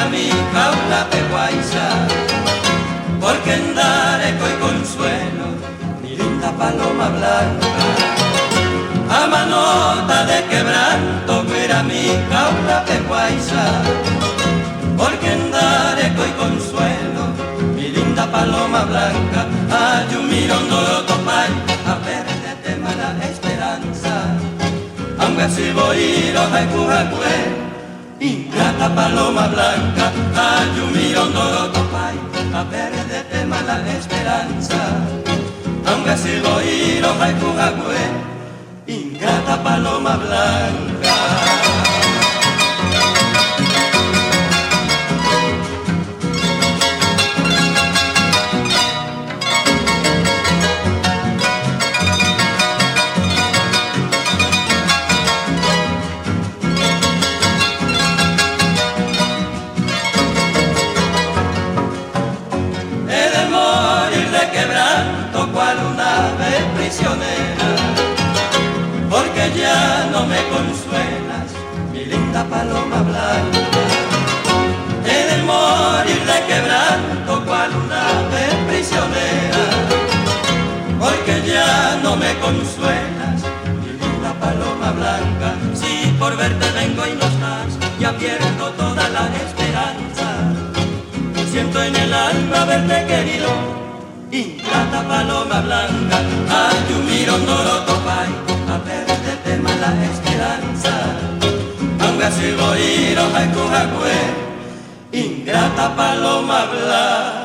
guerami jaula peguaiza, porque andaré consuelo, mi linda paloma blanca. A manota de quebranto, guerami jaula peguaiza, porque andaré consuelo, mi linda paloma blanca. Ay, un mirón topay, a perderte mala esperanza. Aunque así voy, lo Ingrata paloma blanca, ay, un mirón topay, a perderte mala esperanza. Aunque así voy, lo ingrata paloma blanca. He de morir de quebranto cual una ave prisionera, porque ya no me consuelas, mi linda paloma blanca. He de morir de quebranto cual una ave prisionera, porque ya no me consuelas, mi linda paloma blanca. Si por verte vengo y no estás, ya pierdo toda la esperanza. Siento en el alma haberte querido, ingrata paloma blanca. Ay, un mirón topay, a perderte mala esperanza. Aunque así voy, ingrata paloma blanca.